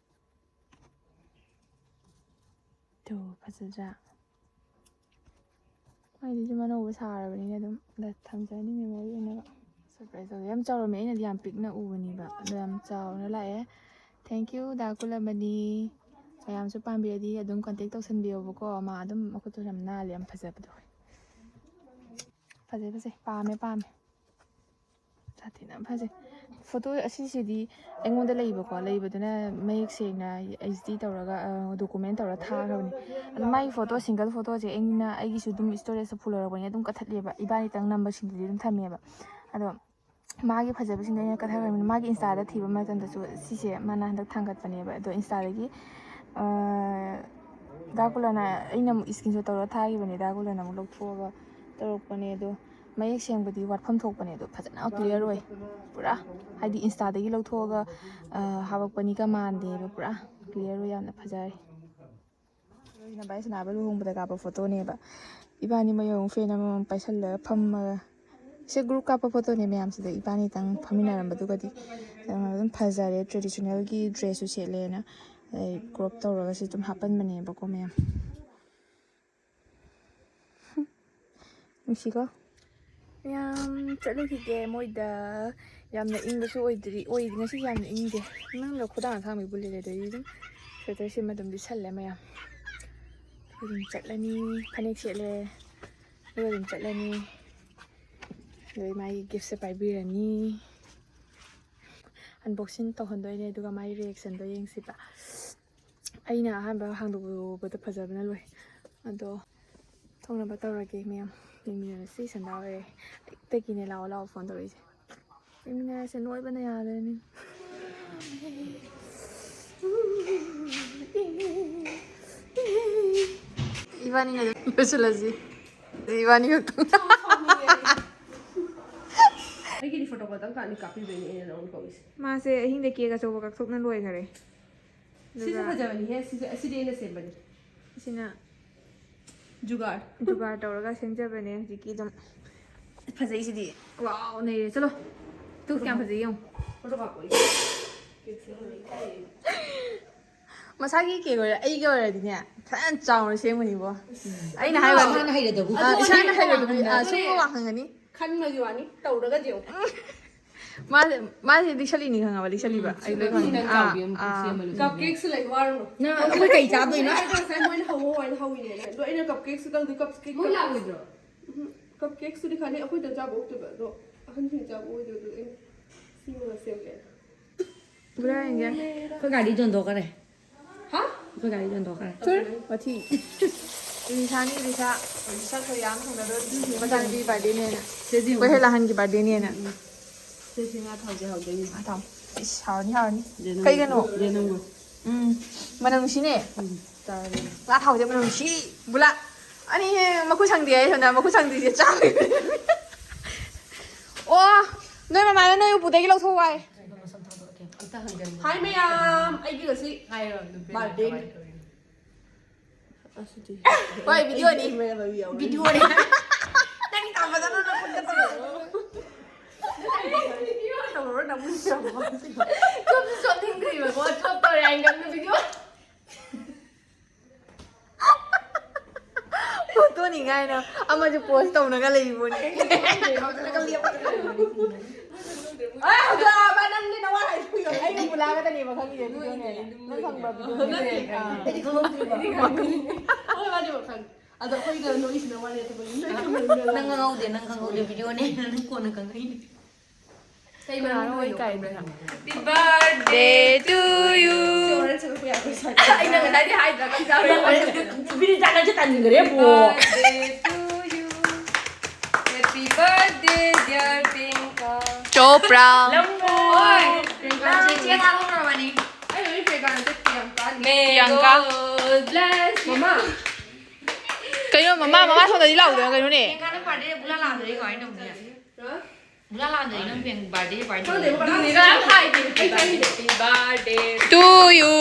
ꯇꯨ, ꯐꯖꯗ꯭ꯔꯥ? ꯃꯥꯏꯗꯤ ꯑꯗꯨꯝ ꯑꯅꯧꯕ ꯁꯥꯔꯕꯅꯤꯅ ꯑꯗꯨꯝ ꯊꯝꯖꯔꯅꯤ memory ꯑꯣꯏꯅꯕ꯫ Surprise ꯇꯧꯋꯦ꯫ ꯌꯥꯝ ꯆꯥꯎꯔꯝꯃꯦ, ꯑꯩꯅꯗꯤ ꯌꯥꯝ ꯄꯤꯛꯅ ꯎꯕꯅꯦꯕ, ꯑꯗꯣ ꯌꯥꯝ ꯆꯥꯎꯅ ꯂꯥꯛꯑꯦ꯫ Thank you ꯗꯥ ꯀꯨꯂꯃꯅꯤ꯫ ꯃꯌꯥꯝꯁꯨ ꯄꯥꯝꯕꯤꯔꯗꯤ ꯑꯗꯨꯝ contact ꯇꯧꯁꯟꯕꯤꯌꯣꯕꯀꯣ꯫ ꯃꯥ ꯑꯗꯨꯝ ꯃꯈꯨꯠꯇꯨ ꯌꯥꯝ ꯅꯥꯜꯂꯦ, ꯌꯥꯝ ꯐꯖꯕꯗꯣ꯫ ꯐꯖꯩ, ꯐꯖꯩ꯫ ꯄꯥꯝꯃꯦ, ꯄꯥꯝꯃꯦ꯫ ꯁꯥꯊꯤꯅ ꯐꯖꯩ꯫ Photo ꯑꯁꯤꯁꯤꯗꯤ ꯑꯩꯉꯣꯟꯗ ꯂꯩꯕꯀꯣ, ꯂꯩꯕꯗꯨꯅ ꯃꯌꯦꯛ ꯁꯦꯡꯅ H D ꯇꯧꯔꯒ, ꯑ, document ꯇꯧꯔ ꯊꯥꯈ꯭ꯔꯕꯅꯤ꯫ ꯑꯗꯣ ꯃꯥꯒꯤ photo, single photoꯁꯦ ꯑꯩꯅ, ꯑꯩꯒꯤꯁꯨ ꯑꯗꯨꯝ storageꯇ full ꯑꯣꯏꯔꯛꯄꯅꯤꯅ ꯑꯗꯨꯝ ꯀꯛꯊꯠꯂꯦꯕ, ꯏꯕꯥꯅꯤꯇꯪ ꯅꯝꯕꯁꯤꯡꯗꯨꯗꯤ ꯑꯗꯨꯝ ꯊꯝꯃꯦꯕ꯫ ꯑꯗꯣ ꯃꯥꯒꯤ ꯐꯖꯕꯁꯤꯡꯗꯣ ꯑꯩꯅ ꯀꯛꯊꯠꯈ꯭ꯔꯕꯅꯤ꯫ ꯃꯥꯒꯤ Instaꯗ ꯊꯤꯕ ꯃꯇꯝꯗꯁꯨ ꯁꯤꯁꯦ ꯃꯥꯅ ꯍꯟꯗꯛ ꯊꯥꯡꯒꯠꯄꯅꯦꯕ꯫ ꯑꯗꯣ Instaꯗꯒꯤ, ꯑ, ꯗꯥ ꯀꯨꯂꯅ, ꯑꯩꯅ ꯑꯃꯨꯛ screenshot ꯇꯧꯔ ꯊꯥꯈꯤꯕꯅꯦ, ꯗꯥ ꯀꯨꯂꯅ ꯑꯃꯨꯛ ꯂꯧꯊꯣꯛꯑꯒ ꯇꯧꯔꯛꯄꯅꯦ꯫ ꯑꯗꯣ ꯃꯌꯦꯛ ꯁꯦꯡꯕꯗꯤ ꯋꯥꯠꯐꯝ ꯊꯣꯛꯄꯅꯦ, ꯑꯗꯣ ꯐꯖꯅ clear ꯑꯣꯏ꯫ ꯄꯨꯔꯥ ꯍꯥꯏꯗꯤ Instaꯗꯒꯤ ꯂꯧꯊꯣꯛꯑꯒ, ꯑ, ꯍꯥꯞꯄꯛꯄꯅꯤꯒ ꯃꯥꯟꯗꯦꯕ, ꯄꯨꯔꯥ clear ꯑꯣꯏ, ꯌꯥꯝꯅ ꯐꯖꯔꯦ꯫ ꯑꯩꯅ ꯚꯥꯏ ꯁꯅꯥꯕ ꯂꯨꯍꯣꯡꯕꯗ ꯀꯥꯞꯄ photoꯅꯦꯕ꯫ ꯏꯕꯥꯅꯤ ꯃꯌꯣꯡ fan ꯑꯃꯃꯝ ꯄꯥꯏꯁꯜꯂꯒ ꯐꯝꯃꯒ, ꯁꯤ group ꯀꯥꯞꯄ photoꯅꯦ ꯃꯌꯥꯝꯁꯤꯗ, ꯏꯕꯥꯅꯤꯇꯪ ꯐꯝꯃꯤꯟꯅꯔꯝꯕꯗꯨꯒꯗꯤ꯫ ꯑꯗꯨꯝ, ꯑꯗꯨꯝ ꯐꯖꯔꯦ, traditionalꯒꯤ dressꯁꯨ ꯁꯦꯠꯂꯦꯅ ꯑꯩ crop ꯇꯧꯔꯒ ꯁꯤ ꯑꯗꯨꯝ ꯍꯥꯞꯄꯟꯕꯅꯦꯕꯀꯣ ꯃꯌꯥꯝ꯫ ꯅꯨꯡꯁꯤꯀꯣ꯫ ꯃꯌꯥꯝ ꯆꯠꯂꯨꯈꯤꯒꯦ ꯃꯣꯏꯗ꯫ ꯌꯥꯝꯅ ꯏꯪꯕꯁꯨ ꯑꯣꯏꯗ꯭ꯔꯤ, ꯑꯣꯏ, ꯉꯁꯤ ꯌꯥꯝꯅ ꯏꯪꯗꯦ꯫ ꯃꯅꯨꯡꯗ ꯈꯨꯗꯥꯡ ꯑꯁꯥꯡꯕꯤꯕꯨ ꯂꯤꯠꯂꯦ, ꯑꯗꯩ ꯑꯗꯨꯝ sweater ꯁꯦꯝꯃ ꯑꯗꯨꯝ ꯂꯤꯠꯁꯜꯂꯦ ꯃꯌꯥꯝ꯫ ꯑꯗꯨꯝ ꯆꯠꯂꯅꯤ, ꯐꯅꯦꯛ ꯁꯦꯠꯂꯦ, ꯑꯗꯨꯒ ꯑꯗꯨꯝ ꯆꯠꯂꯅꯤ꯫ ꯑꯗꯩ ꯃꯥꯒꯤ giftꯁꯦ ꯄꯥꯏꯕꯤꯔꯅꯤ꯫ Unboxing ꯇꯧꯍꯟꯗꯣꯏꯅꯦ, ꯑꯗꯨꯒ ꯃꯥꯒꯤ reactionꯗꯣ ꯌꯦꯡꯁꯤꯕ꯫ ꯑꯩꯅ ꯑꯍꯥꯟꯕ ꯍꯥꯡꯗꯣꯛꯄꯗ ꯐꯖꯕꯅ ꯂꯣꯏ꯫ ꯑꯗꯣ ꯊꯣꯡꯅꯕ ꯇꯧꯔꯒꯦ ꯃꯌꯥꯝ, ꯌꯦꯡꯃꯤꯟꯅꯔꯁꯤ꯫ ꯁꯟꯗꯥ ꯑꯣꯏꯔꯦ꯫ ꯑꯌꯨꯛꯇꯒꯤꯅꯦ ꯂꯥꯛꯑꯣ ꯂꯥꯛꯑꯣ phone ꯇꯧꯔꯛꯏꯁꯦ꯫ ꯌꯦꯡꯃꯤꯟꯅꯔꯁꯦ, ꯅꯣꯏꯕꯅ ꯌꯥꯗ꯭ꯔꯦꯅꯦ꯫ ꯏꯕꯥꯅꯤꯅ ꯑꯗꯨꯝ ꯂꯣꯏꯁꯤꯜꯂꯁꯤ꯫ ꯏꯕꯥꯅꯤ ꯈꯛꯇꯪ꯫ ꯑꯩꯒꯤꯗꯤ photo ꯈꯛꯇꯪ ꯀꯥꯞꯅꯤ ꯀꯥꯞꯄꯤꯕꯩꯅꯦ ꯑꯩꯅ ꯅꯉꯣꯟꯗ ꯀꯧꯔꯤꯁꯦ꯫ ꯃꯥꯁꯦ ꯑꯍꯤꯡꯗ cake ꯑꯆꯧꯕ ꯀꯛꯊꯣꯛꯅ ꯂꯣꯏꯈꯔꯦ꯫ ꯁꯤꯁꯨ ꯑꯗꯨꯒ ꯐꯖꯕꯅꯤꯍꯦ, ꯁꯤꯁꯨ, ꯑꯁꯤꯗꯤ ꯑꯩꯅ ꯁꯦꯝꯕꯅꯤ꯫ ꯁꯤꯅ ꯖꯨꯒꯥꯔ꯫ ꯖꯨꯒꯥꯔ ꯇꯧꯔꯒ ꯁꯦꯝꯖꯕꯅꯦ ꯍꯧꯖꯤꯛꯀꯤ ꯑꯗꯨꯝ꯫ ꯐꯖꯩꯁꯤꯗꯤ꯫ Wow, ꯅꯩꯔꯦ꯫ ꯆꯠꯂꯣ꯫ ꯇꯨ ꯀꯌꯥꯝ ꯐꯖꯩ ꯌꯦꯡꯉꯨ꯫ Photo ꯀꯥꯞꯄꯣ ꯑꯩ꯫ Cake ꯁꯦꯝꯕ ꯏꯀꯥꯏꯌꯦ꯫ ꯃꯁꯥꯒꯤ ꯀꯦꯛ ꯑꯣꯏꯔ ꯑꯩꯒꯤ ꯑꯣꯏꯔꯗꯤꯅꯦ ꯐꯖꯅ ꯆꯥꯎꯅ ꯁꯦꯝꯒꯅꯤꯕꯣ꯫ ꯑꯩꯅ ꯍꯥꯏꯕ ꯏꯁꯥꯅ ꯍꯩꯔꯗꯕꯨ ꯑ, ꯏꯁꯥꯅ ꯍꯩꯔꯗꯕꯨ ꯑ, ꯁꯨꯝꯕ ꯋꯥ ꯍꯪꯒꯅꯤ꯫ ꯈꯟꯕꯒꯤ ꯋꯥꯅꯤ, ꯇꯧꯔꯒꯗꯤ ꯑꯃꯨꯛ ꯃꯥꯁꯦ ꯃꯥꯁꯦ ꯂꯤꯛꯁꯜꯂꯤꯅꯤ ꯈꯪꯉꯕ, ꯂꯤꯛꯁꯜꯂꯤꯕ꯫ ꯑꯩ ꯂꯣꯏ ꯈꯪꯉꯦ꯫ ꯅꯪ ꯑꯥ, ꯆꯥꯎꯕꯤ ꯑꯃ ꯑꯥ꯫ ꯁꯦꯝꯃ ꯂꯣꯏꯔꯦ꯫ ꯀꯞ ꯀꯦꯛꯁꯨ ꯂꯩ, ꯋꯥꯔꯨꯅꯨ꯫ ꯅꯪ ꯑꯩꯈꯣꯏ ꯀꯩ ꯆꯥꯗꯣꯏꯅꯣ? ꯑꯩꯅ ꯉꯁꯥꯏ ꯃꯣꯏꯅ ꯍꯧꯋꯣ ꯍꯥꯏꯅ ꯍꯧꯋꯤꯅꯦ꯫ ꯑꯗꯣ ꯑꯩꯅ ꯀꯞ ꯀꯦꯛꯁꯨ ꯇꯧꯗꯣꯏ, ꯀꯞ ꯀꯦꯛ ꯃꯣꯏ ꯂꯥꯛꯑꯣꯏꯗ꯭ꯔꯣ? ꯎꯝ, ꯀꯞ ꯀꯦꯛꯁꯨꯗꯤ ꯈꯜꯂꯤ, ꯑꯩꯈꯣꯏꯗ ꯆꯥꯕ ꯑꯣꯏꯗꯣꯏꯕ, ꯑꯗꯣ ꯑꯍꯟꯁꯤꯡ ꯆꯥꯕ ꯑꯣꯏꯗꯣꯏꯕ, ꯑꯗꯨ ꯑꯩꯅ ꯁꯤꯃꯒ ꯁꯦꯝꯒꯦ꯫ ꯄꯨꯔꯥ ꯌꯦꯡꯒꯦ꯫ ꯑꯩꯈꯣꯏ ꯒꯥꯔꯤ ꯌꯣꯟꯊꯣꯛꯈꯔꯦ꯫ ꯍꯥ? ꯑꯩꯈꯣꯏ ꯒꯥꯔꯤ ꯌꯣꯟꯊꯣꯛꯈꯔꯦ꯫ ꯊꯨꯔ, ꯋꯥꯊꯤ꯫ ꯔꯤꯁꯥꯅꯤ, ꯔꯤꯁꯥ꯫ ꯔꯤꯁꯥ ꯈꯣꯏ ꯌꯥꯝ ꯊꯪꯅꯗꯣꯏ꯫ ꯃꯆꯥꯅꯨꯄꯤ ꯕꯥꯔꯗꯦꯅꯦꯅ꯫ ꯁꯦ ꯖꯤꯡꯉꯨ꯫ ꯑꯩꯈꯣꯏ ꯍꯦꯛ ꯂꯥꯍꯟꯒꯤ ꯕꯥꯔꯗꯦꯅꯦꯅ꯫ ꯁꯦ ꯁꯤ ꯉꯥ ꯊꯥꯎꯁꯦ ꯍꯥꯎꯗꯣꯏꯅꯤ꯫ ꯉꯥ ꯊꯥꯎ꯫ ꯏꯁ, ꯍꯥꯎꯅꯤ, ꯍꯥꯎꯅꯤ꯫ ꯖꯦꯅꯨ-, ꯀꯩꯒꯅꯣ? ꯖꯦꯅꯨ꯫ ꯎꯝ꯫ ꯃꯅꯝ ꯅꯨꯡꯁꯤꯅꯦ꯫ ꯎꯝ, ꯆꯥꯔꯒꯦ꯫ ꯉꯥ ꯊꯥꯎꯁꯦ ꯃꯅꯝ ꯅꯨꯡꯁꯤ꯫ ꯕꯨꯂꯥ꯫ ꯑꯅꯤ ꯍꯦ, ꯃꯈꯨꯠ ꯁꯪꯗꯦ ꯍꯥꯏ, ꯁꯣꯝꯗ ꯃꯈꯨꯠ ꯁꯪꯗ꯭ꯔꯤꯁꯦ ꯆꯥꯕꯩ꯫ ꯑꯣ, ꯅꯣꯏ ꯃꯃꯥꯅ ꯅꯣꯏ ꯎꯄꯨꯗꯒꯤ ꯂꯧꯊꯣꯛꯎ ꯍꯥꯏ꯫ ꯑꯝꯇ ꯍꯪꯖꯟꯒꯦ꯫ ꯍꯥꯏ ꯃꯌꯥꯝ, ꯑꯩꯒꯤ ꯉꯁꯤ ꯍꯥꯏꯔꯣ, ꯅꯨꯄꯤ ꯕꯥꯔꯗꯦꯅꯤ꯫ ꯀꯃꯥꯏꯅ ꯇꯧꯔꯤꯅꯣ? ꯑꯁꯤꯗꯤ ꯍꯣꯏ, ꯚꯤꯗꯤꯑꯣꯅꯤ꯫ ꯚꯤꯗꯤꯑꯣꯅꯤ꯫ ꯅꯪ ꯇꯥꯕꯗ ꯅꯪ ꯅꯈꯨꯠꯀ ꯇꯧꯔꯣ꯫ ꯇꯧꯔꯣ, ꯅꯃꯨꯟ ꯆꯪꯉꯣ꯫ ꯆꯣꯞꯁꯨ ꯆꯣꯞꯅꯤꯡꯗ꯭ꯔꯤꯕꯀꯣ, ꯆꯣꯞ ꯇꯧꯔꯦ ꯍꯥꯏꯅ ꯈꯪꯕ ꯚꯤꯗꯤꯑꯣ꯫ ꯐꯣꯇꯣꯅꯤ ꯀꯥꯏꯅ ꯑꯃꯁꯨ ꯄꯣꯁ ꯇꯧꯅꯒ ꯂꯩꯕꯅꯤ꯫ ꯑꯩ ꯍꯧꯖꯤꯛ ꯅꯪꯗꯤ ꯅꯋꯥ ꯂꯥꯏꯁꯨ ꯌꯥꯝ ꯑꯩꯒ ꯕꯨꯂꯥꯒꯗꯅꯦꯕ ꯈꯪꯉꯤꯁꯦ ꯚꯤꯗꯤꯑꯣꯅꯦꯅ꯫ ꯅꯪ ꯈꯪꯕ꯭ꯔꯥ ꯚꯤꯗꯤꯑꯣꯅꯦ? ꯑꯩꯗꯤ ꯈꯪꯍꯧꯗ꯭ꯔꯤꯕ꯫ ꯍꯣꯏ, ꯃꯥꯅꯦꯕ ꯈꯪꯉꯦ꯫ ꯑꯗꯣ ꯑꯩꯈꯣꯏꯗ ꯅꯣꯛꯏꯁꯤꯅ ꯋꯥꯔꯤ ꯑꯇꯣꯞꯄ ꯅꯪ ꯈꯪꯍꯧꯗꯦ, ꯅꯪ ꯈꯪꯍꯧꯗꯦ, ꯚꯤꯗꯤꯑꯣꯅꯦ ꯅꯪ ꯀꯣꯟꯅ ꯈꯪꯉꯛꯏꯅꯦ꯫ ꯀꯩ ꯀꯅꯥꯅꯣ ꯃꯔꯝꯒꯤꯅꯣ ꯋꯥꯔꯤ ꯀꯥꯏꯗꯣ? Happy birthday to you. ꯁꯤ ꯑꯣꯔꯦꯟꯖ ꯁꯪꯉꯛꯄ ꯌꯥꯕ꯭ꯔꯥ ꯁ꯭ꯋꯥꯏꯗ? ꯑꯩꯅ ꯉꯁꯥꯏꯗꯤ ꯍꯥꯏꯗ꯭ꯔꯥ ꯈꯪꯖꯥꯔꯦ꯫ ꯅꯨꯄꯤꯗꯤ ꯆꯥꯛ ꯆꯥꯁꯦ ꯇꯟꯈ꯭ꯔꯦ, ꯕꯣ꯫ Birthday to you. Happy birthday, dear Priyanka. Chopra. ꯂꯝꯃꯣꯏ꯫ ꯄ꯭ꯔꯤꯌꯥꯡꯀꯥꯁꯦ ꯆꯦ ꯊꯥꯗꯣꯛꯈ꯭ꯔꯕꯅꯤ꯫ ꯑꯩ ꯂꯣꯏ ꯄ꯭ꯔꯤꯌꯥꯡꯀꯥꯅ ꯆꯠꯈꯤ ꯌꯥꯝ ꯀꯥꯟꯅꯤ꯫ May Priyanka. God bless you. ꯃꯃꯥ꯫ ꯀꯩꯅꯣ, ꯃꯃꯥ, ꯃꯃꯥ ꯁꯣꯝꯗꯗꯤ ꯂꯥꯎꯗꯅ ꯀꯩꯅꯣꯅꯦ? ꯄ꯭ꯔꯤꯌꯥꯡꯀꯥꯅ ꯕꯥꯔꯗꯦ ꯕꯨꯂꯥ ꯂꯥꯛꯑꯝꯗ꯭ꯔꯗꯤ ꯀꯃꯥꯏꯅ ꯇꯧꯅꯤ? ꯍꯥ? ꯕꯨꯂꯥ ꯂꯥꯛꯑꯝꯗ꯭ꯔꯗꯤ ꯅꯪ ꯕꯥꯔꯗꯦ ꯄꯥꯔꯇꯤ ꯈꯪꯗꯦ, ꯇꯧꯅꯤ꯫ ꯕꯕꯥ ꯑꯗꯨꯅꯤꯗ ꯍꯥꯏꯗꯦ꯫ ꯑꯩ ꯈꯪꯗꯦ꯫ Happy birthday to you.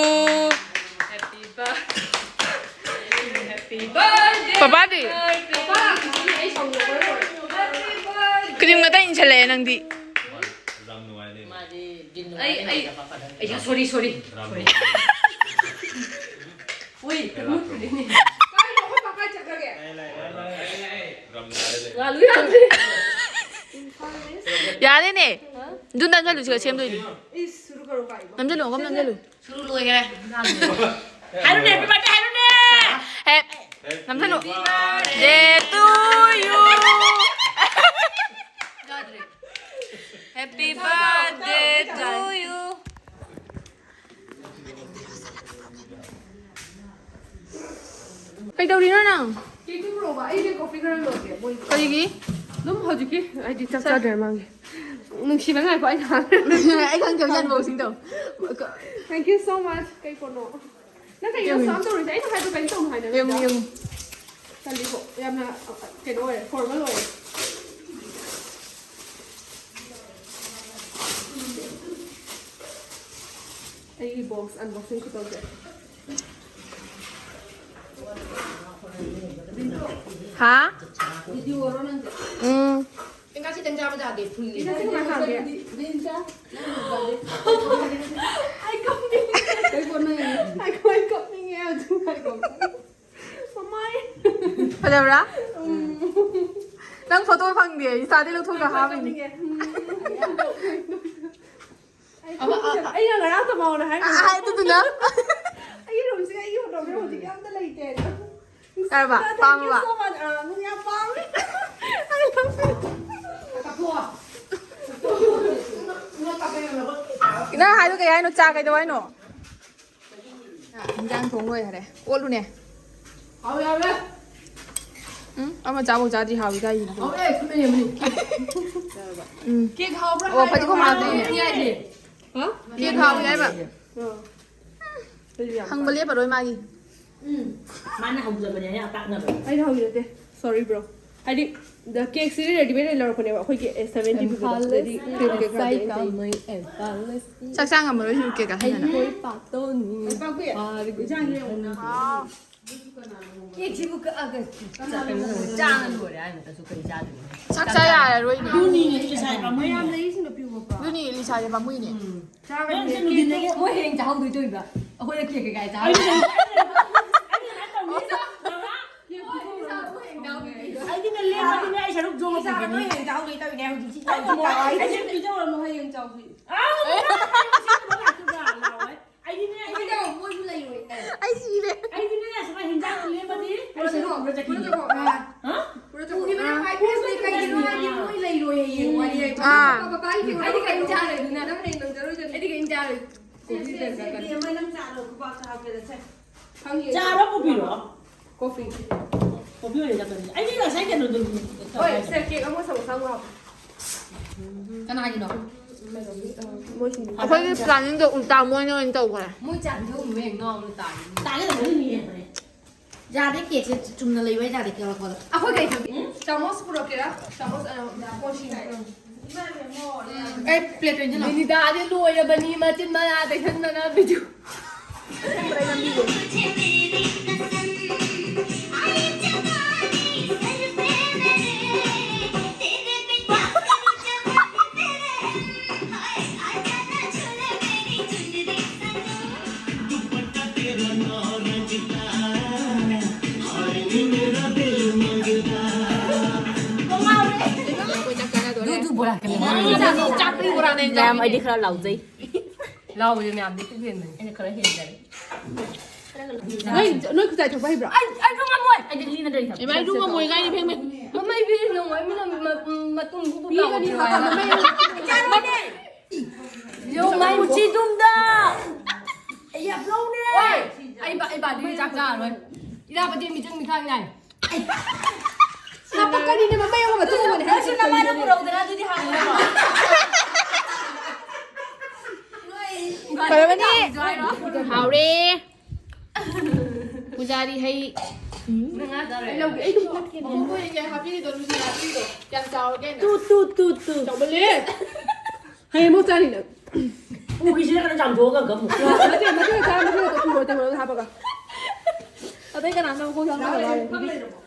Happy birthday. Happy birthday. ꯄꯄꯥꯗꯤ? ꯄꯄꯥ ꯂꯥꯛꯇ꯭ꯔꯤꯁꯤꯅ ꯑꯩ ꯁꯥꯎꯅꯤꯡꯉꯛꯄꯅ ꯂꯣꯏꯔꯦ꯫ Happy birthday. ꯀ꯭ꯔꯤꯝ ꯉꯥꯛꯇ ꯏꯟꯁꯜꯂꯛꯑꯦ ꯅꯪꯗꯤ꯫ ꯌꯥꯝ ꯅꯨꯡꯉꯥꯏꯅꯦ꯫ ꯃꯥꯗꯤ ꯗꯤꯟ ꯑꯩ, ꯑꯩ, ꯅꯨꯡꯉꯥꯏꯅ ꯄꯥꯄꯥꯗ꯫ ꯑꯩꯁꯨ sorry, sorry, ꯔꯥꯝ sorry꯫ ꯅꯨꯡꯉꯥꯏ꯫ ꯎꯏ, ꯃꯨꯠꯈ꯭ꯔꯤꯅꯦ꯫ ꯀꯥꯏꯅꯣ, ꯑꯩꯈꯣꯏ ꯄꯥ ꯀꯥꯏ ꯆꯠꯈ꯭ꯔꯒꯦ? ꯉꯥꯂꯨ ꯌꯥꯗ꯭ꯔꯦ꯫ ꯌꯥꯔꯦꯅꯦ꯫ ꯑꯗꯨ ꯅꯝꯁꯜꯂꯨ, ꯁꯤꯒ ꯁꯦꯝꯗꯣꯏꯅꯤ꯫ ꯏꯁ, ꯁꯨꯔꯨ ꯀꯔꯨ ꯀꯥꯏꯗꯣ꯫ ꯅꯝꯁꯜꯂꯨ, ꯑꯃꯨꯛ ꯅꯝꯁꯜꯂꯨ꯫ ꯁꯨꯔꯨ ꯂꯣꯏꯈꯔꯦ꯫ ꯍꯥꯏꯔꯨꯅꯦ, happy birthday ꯍꯥꯏꯔꯨꯅꯦ꯫ ꯍꯦꯞ-, ꯅꯝꯁꯜꯂꯨ꯫ Birthday to you. Happy birthday to you. ꯀꯩꯗꯧꯔꯤꯅꯣ ꯅꯪ? ꯀꯦꯛꯇꯨ ꯄꯨꯔꯛꯑꯣꯕ, ꯑꯩꯁꯦ coffee ꯈꯔ ꯂꯣꯜꯒꯦ, ꯃꯣꯏ꯫ ꯀꯔꯤꯒꯤ? ꯑꯗꯨꯝ ꯍꯧꯖꯤꯛꯀꯤ, ꯍꯥꯏꯗꯤ ꯆꯥꯛ ꯆꯥꯗ꯭ꯔꯦ ꯃꯥꯒꯤ꯫ ꯅꯨꯡꯁꯤꯕ ꯉꯥꯏꯈꯣ, ꯑꯩ ꯉꯥꯏꯍꯥꯛ꯫ ꯑꯩ ꯈꯪꯗꯦ, ꯍꯧꯖꯤꯛ unboxing ꯇꯧ꯫ Thank you so much꯫ ꯀꯩ ꯄꯣꯠꯅꯣ? ꯅꯪ ꯀꯩꯅꯣ ꯌꯦꯡꯉꯨ꯫ Stop ꯇꯧꯔꯤꯁꯦ? ꯑꯩꯅ ꯍꯥꯏꯕ ꯀꯩꯅꯣ ꯇꯧꯅꯨ ꯍꯥꯏꯅ ꯌꯦꯡꯉꯨ, ꯅꯠꯇ꯭ꯔꯥ? ꯌꯦꯡꯉꯨ꯫ ꯇꯜꯂꯤꯀꯣ꯫ ꯌꯥꯝꯅ, ꯑ, ꯀꯩꯅꯣ ꯑꯣꯏꯔꯦ, formal ꯑꯣꯏꯔꯦ꯫ ꯑꯩꯒꯤ box unboxing ꯈꯨꯇꯧꯁꯦ꯫ ꯍꯥ? Video ꯔꯣ ꯅꯪꯁꯦ? ꯎꯝ꯫ ꯀꯩꯅꯣ ꯁꯤ ꯇꯟꯖꯥ ꯕꯖꯥꯔꯗꯤ ꯐꯨꯜꯂꯤ꯫ ꯏꯆꯦ, ꯁꯤ ꯀꯃꯥꯏ ꯍꯥꯡꯒꯦ? ꯑꯩ ꯀꯞꯅꯤꯡꯉꯦ꯫ ꯀꯩ ꯄꯣꯠꯅꯣ ꯌꯦꯡꯉꯣ꯫ ꯑꯩ ꯀꯞꯅꯤꯡꯉꯦ ꯍꯧꯖꯤꯛ꯫ ꯃꯃꯥꯏ꯫ ꯐꯖꯕ꯭ꯔꯥ? ꯎꯝ꯫ ꯅꯪ photo ꯐꯪꯗꯦ, ꯏꯟꯁꯇꯥꯗꯩ ꯂꯧꯊꯣꯛꯑꯒ ꯍꯥꯞꯄꯤꯅꯤ꯫ ꯀꯞꯅꯤꯡꯉꯦ꯫ ꯎꯝ꯫ ꯑꯩ ꯑꯃ, ꯑ, ꯑꯩꯅ ꯉꯔꯥꯡ ꯇꯝꯍꯧꯅ ꯍꯥꯏꯈ꯭ꯔꯕ꯫ ꯑ, ꯑꯗꯨꯗꯨꯅ? ꯑꯩꯒꯤ ꯔꯨꯝꯁꯤꯒ ꯑꯩꯒꯤ ꯐꯣꯇꯣꯒ ꯍꯧꯖꯤꯛ ꯑꯝꯇ ꯂꯩꯇꯦ꯫ ꯌꯥꯔꯕ? Thank you ꯄꯥꯝꯃꯕ? So much. ꯑ, ꯅꯪ ꯌꯥꯝ ꯄꯥꯝꯃꯦ꯫ I love you. ꯅꯪ ꯍꯥꯏꯗꯣ ꯀꯩ ꯍꯥꯏꯅꯣ? ꯆꯥ ꯀꯩꯗꯧ ꯍꯥꯏꯅꯣ? ꯏꯟꯖꯥꯡ ꯊꯣꯡ ꯂꯣꯏꯈꯔꯦ꯫ ꯑꯣꯠꯂꯨꯅꯦ꯫ ꯍꯥꯎ ꯌꯥꯔꯦ꯫ ꯎꯝ, ꯑꯃ ꯆꯥꯕꯧ ꯆꯥꯗ꯭ꯔꯤ ꯍꯥꯎꯏ ꯀꯥꯏ꯫ ꯍꯥꯎꯔꯦ, ꯈꯨꯠꯅ ꯌꯦꯡꯕꯅꯤ꯫ ꯎꯝ꯫ ꯀꯦꯛ ꯍꯥꯎꯕ꯭ꯔꯥ ꯑꯣ, ꯍꯥꯏꯔꯣ? ꯐꯗꯤꯒꯣꯝ ꯍꯥꯞꯇ꯭ꯔꯤꯅꯦ꯫ ꯍꯥꯎꯕꯅꯤ ꯍꯥꯏꯁꯦ꯫ ꯍꯥ? ꯀꯦꯛ ꯍꯥꯎꯏ ꯍꯥꯏꯕ꯫ ꯑꯥ꯫ ꯍꯪꯕ ꯂꯦꯞꯄꯔꯣꯏ ꯃꯥꯒꯤ꯫ ꯎꯝ꯫ ꯃꯥꯅ ꯍꯧꯖꯕꯅꯦ, ꯑꯩꯅ ꯑꯇꯥꯛꯅꯕ꯫ ꯑꯩꯅ ꯍꯧꯖꯗꯦ꯫ Sorry, bro꯫ ꯍꯥꯏꯗꯤ, the cake ꯁꯤꯗꯤ readymade ꯑꯣꯏꯅ ꯂꯧꯔꯛꯄꯅꯦꯕ, ꯑꯩꯈꯣꯏꯒꯤ seventy ꯄꯤꯕꯗꯣ꯫ ꯁꯤꯗꯗꯤ cream cake ꯉꯥꯛꯇꯅꯦ ꯑꯩꯅ ꯇꯧꯔꯤꯁꯦ꯫ ꯆꯥꯛ ꯆꯥ ꯉꯝꯃꯔꯣꯏ, ꯁꯤꯕꯨ cake ꯆꯥꯁꯤꯟꯗꯅ꯫ ꯑꯩꯈꯣꯏ ꯄꯥꯛꯇꯧꯅꯤ꯫ ꯄꯥꯛꯄꯤ, ꯏꯟꯖꯥꯡ ꯌꯦꯡꯉꯨꯅ꯫ ꯀꯦꯛꯁꯤꯕꯨ ꯀꯛꯑꯒ ꯆꯥꯛ ꯀꯩꯅꯣ ꯇꯧꯔꯦ, ꯆꯥꯅ ꯂꯣꯏꯔꯦ ꯍꯥꯏꯕꯗꯁꯨ ꯀꯔꯤ ꯆꯥꯗꯣꯏꯅꯣ? ꯆꯥꯛ ꯆꯥ ꯌꯥꯔꯔꯣꯏꯅꯦ꯫ ꯑꯗꯨꯅꯤꯅꯦ ꯏꯁꯥ ꯄꯥꯝꯃꯨꯏꯅꯦ꯫ ꯃꯌꯥꯝ ꯂꯩꯔꯤꯁꯤꯡꯗꯣ ꯄꯤꯌꯨꯕꯀꯣ꯫ ꯑꯗꯨꯅꯤ ꯏꯁꯥꯁꯦ ꯄꯥꯝꯃꯨꯏꯅꯦ꯫ ꯎꯝ꯫ ꯆꯥꯕ ꯅꯪ ꯀꯦꯛ ꯆꯠꯂꯨꯈꯤꯗꯅ ꯃꯣꯏ ꯍꯌꯦꯡ ꯆꯥꯍꯧꯗꯣꯏ ꯇꯧꯔꯤꯕ꯫ ꯑꯩꯈꯣꯏꯅ ꯀꯦꯛ ꯀꯩꯀꯥ ꯆꯥꯍꯧꯗꯣꯏ꯫ ꯁꯔꯨꯛ ꯌꯣꯝꯃ ꯏꯆꯥ ꯄꯨꯈꯤꯅꯤ꯫ ꯅꯣꯏ ꯍꯌꯦꯡ ꯆꯥꯍꯧꯗꯣꯏ ꯇꯧꯔꯤꯅꯦ ꯍꯧꯖꯤꯛ ꯁꯤ ꯑꯩ ꯆꯥꯎ ꯊꯝꯃꯣꯏ ꯆꯥꯎ ꯑꯩ ꯁꯤ ꯄꯤꯖꯧꯔꯅꯨ ꯍꯌꯦꯡ ꯆꯥꯎꯁꯤ꯫ ꯑꯥꯎ, ꯂꯥꯛꯇꯣꯏꯕ꯭ꯔꯥ? ꯂꯥꯛꯑꯣꯏ꯫ ꯑꯩꯗꯤꯅꯦ, ꯑꯩꯗꯤ ꯃꯣꯏꯗꯤ ꯇꯧ, ꯃꯣꯏꯁꯨ ꯂꯩꯔꯣꯏ꯫ ꯑꯩ ꯁꯤꯔꯦ꯫ ꯑꯩꯗꯤꯅꯦ, ꯁꯨꯃꯥꯏ ꯍꯤꯟꯖꯥꯡ ꯂꯦꯝꯃꯗꯤ ꯑꯩ ꯁꯔꯨꯛ ꯄꯨꯔ ꯆꯠꯈꯤꯅꯤ꯫ ꯄꯨꯔ ꯆꯠꯈꯣ꯫ ꯍꯥ? ꯄꯨꯔ ꯆꯠꯈꯣ꯫ ꯄꯨꯈꯤꯕꯅ ꯈ꯭ꯋꯥꯏ best ꯅꯦ, ꯀꯩꯒꯤꯅꯣ ꯍꯥꯏꯗꯤ ꯃꯣꯏ ꯂꯩꯔꯣꯏ ꯍꯌꯦꯡ ꯋꯥꯔꯤ ꯍꯥꯏꯕ꯫ ꯑꯥ꯫ ꯄꯥꯄꯥꯒꯤ ꯐꯤꯔꯣꯜ ꯑꯩꯗꯤ ꯀꯩꯝ ꯆꯥꯔꯣꯏ ꯑꯗꯨꯅ꯫ ꯅꯪ ꯍꯌꯦꯡ ꯅꯪꯖꯔꯣꯏꯗꯕꯅꯤ꯫ ꯑꯩꯗꯤ ꯀꯩꯝ ꯆꯥꯔꯣꯏ꯫ ꯀꯣꯐꯤ ꯁꯦ, ꯁꯦ, ꯁꯦ, ꯂꯦꯝꯃ ꯅꯪ ꯆꯥꯔꯣ, ꯈꯨꯕꯥꯛ ꯆꯥꯎꯒꯦꯔꯥ, ꯁꯦ꯫ ꯈꯪꯉꯦ꯫ ꯆꯥꯔꯣ ꯄꯨꯕꯤꯔꯣ꯫ ꯀꯣꯐꯤ꯫ ꯀꯣꯐꯤ ꯑꯣꯏꯅ ꯆꯠꯄꯅꯤ꯫ ꯑꯩꯗꯤ ꯉꯁꯥꯏ ꯀꯩꯅꯣꯗꯣ ꯍꯣꯏ, ꯁꯦ, ꯀꯦꯛ ꯑꯃ ꯁꯃꯣꯁꯥ ꯑꯃ ꯍꯥꯞꯄꯣ꯫ ꯀꯅꯥꯒꯤꯅꯣ? ꯃꯣꯏꯁꯤꯡꯗꯤ꯫ ꯑꯩꯈꯣꯏꯒꯤ planningꯗꯣ ꯎꯜꯇꯥ ꯃꯣꯏꯅ ꯑꯣꯏꯅ ꯇꯧꯈ꯭ꯔꯦ꯫ ꯃꯣꯏ ꯆꯥꯕꯤꯗꯣ ꯎꯕ ꯍꯦꯛ ꯉꯥꯎꯅ ꯇꯥꯔꯦ꯫ ꯇꯥꯒꯦ ꯇꯧꯕꯅꯤ, ꯃꯤ ꯌꯦꯡꯕꯅꯦ꯫ ꯌꯥꯗꯦ, ꯀꯦꯛꯁꯦ ꯆꯨꯝꯅ ꯂꯩꯕ ꯍꯥꯏꯇꯥꯔꯦ, ꯀꯦꯛ ꯂꯧꯔꯛꯄꯗ꯫ ꯑꯩꯈꯣꯏ ꯀꯩ ꯇꯧꯒꯦ? ꯆꯥꯃꯁ ꯄꯨꯔꯛꯀꯦꯔꯥ? ꯆꯥꯃꯁ, ꯑ, ꯀꯣꯟꯁꯤꯡ꯫ ꯎꯝ꯫ ꯑꯩ plate ꯑꯣꯏꯅ ꯂꯥꯛꯑꯣ꯫ ꯂꯤꯅꯤꯗꯥꯗꯤ ꯂꯣꯏꯔꯕꯅꯤ, ꯃꯆꯤꯟ ꯃꯅꯥ ꯇꯩꯁꯟꯗꯅ video꯫ ꯑꯗꯨ, ꯑꯗꯨ ꯕꯣꯔꯥ ꯀꯩꯅꯣ꯫ ꯆꯥꯛꯄꯨꯗꯤ ꯕꯣꯔꯥꯅꯦ, ꯃꯌꯥꯝ, ꯑꯩꯗꯤ ꯈꯔ ꯂꯥꯎꯖꯩ꯫ ꯂꯥꯎꯕꯁꯦ ꯃꯌꯥꯝꯗꯤ ꯄꯨꯛ ꯍꯦꯟꯕꯅꯤ꯫ ꯑꯩꯅ ꯈꯔ ꯍꯦꯟꯖꯔꯦ꯫ ꯅꯣꯏ, ꯅꯣꯏ ꯈꯨꯖꯥꯏ ꯊꯣꯛꯄ ꯍꯩꯕ꯭ꯔꯣ? ꯑꯩ, ꯑꯩꯁꯨ ꯉꯝꯃꯣꯏ꯫ ꯑꯩꯗꯤ ꯂꯤꯅ ꯂꯩ ꯊꯝꯃꯦ꯫ ꯏꯃꯥ, ꯑꯩꯁꯨ ꯉꯝꯃꯣꯏ, ꯀꯥꯏꯗꯤ ꯐꯦꯡ ꯐꯦꯡ꯫ ꯃꯃꯩ ꯄꯤꯔ ꯉꯝꯃꯣꯏ꯫ ꯃꯤꯅ ꯃ-, ꯃ-, ꯃꯇꯨꯡ ꯕꯨꯛ ꯕꯨꯛ ꯃꯤ ꯂꯥꯎꯕ ꯑꯅꯤ ꯊꯣꯛꯑꯦ ꯍꯥꯞꯄ ꯍꯥꯏꯕ꯫ ꯃꯃꯩ꯫ ꯌꯣꯡ ꯃꯥꯏ ꯎꯆꯤꯗꯨꯝꯗ꯫ ꯌꯥꯝ ꯂꯧꯔꯦ꯫ ꯑꯣꯏ, ꯑꯩ ꯕꯥ-, ꯑꯩ ꯕꯥꯗꯤ ꯆꯥꯛ ꯆꯥꯔꯔꯣꯏ꯫ ꯏꯔꯥꯕꯗꯤ ꯃꯤꯆꯪ ꯃꯤꯈꯥꯏ ꯅꯥꯏ꯫ ꯍꯥꯄꯛꯀꯅꯤꯅꯦ, ꯃꯃꯩ ꯑꯃ ꯃꯇꯨꯡ ꯑꯃꯅꯦ ꯍꯥꯏꯁꯦ꯫ ꯅꯪꯁꯨ ꯅꯃꯥꯅ ꯄꯨꯔꯛꯎꯗꯅ ꯑꯗꯨꯗꯤ ꯍꯥꯟꯅ꯫ ꯐꯔꯕꯅꯤ꯫ ꯍꯥꯎꯔꯦ꯫ ꯄꯨꯖꯥꯔꯤ ꯍꯩ꯫ ꯅꯪ ꯉꯥ ꯆꯥꯔꯣꯏ? ꯑꯩ ꯂꯧꯒꯦ, ꯑꯩ ꯑꯗꯨꯝ ꯍꯥꯞꯀꯦꯅꯦ꯫ ꯃꯈꯣꯏꯅ ꯀꯌꯥ ꯍꯥꯞꯄꯤꯔꯤꯗꯣ, ꯂꯨꯁꯤ ꯍꯥꯞꯄꯤꯔꯤꯗꯣ? ꯀꯌꯥꯝ ꯆꯥꯎꯔꯒꯦ ꯅꯪ? ꯇꯨ, ꯇꯨ, ꯇꯨ, ꯇꯨ꯫ ꯆꯥꯎꯃꯜꯂꯦ꯫ ꯍꯌꯦꯡ ꯑꯃꯨꯛ ꯆꯥꯅꯤ ꯅꯪ꯫ ꯄꯨꯈꯤꯁꯤꯅ ꯈꯔ ꯆꯥꯝꯊꯣꯛꯑꯒ ꯑꯃꯨꯛ꯫ ꯅꯠꯇꯦ, ꯃꯊꯪ ꯆꯥ, ꯃꯊꯪ ꯇꯨ ꯇꯦꯡꯀꯣꯠ ꯍꯥꯞꯄꯒ꯫ ꯑꯇꯩ ꯀꯅꯥꯝꯇ ꯃꯈꯣꯡ ꯆꯥꯝꯊꯣꯛꯑꯔꯣꯏ꯫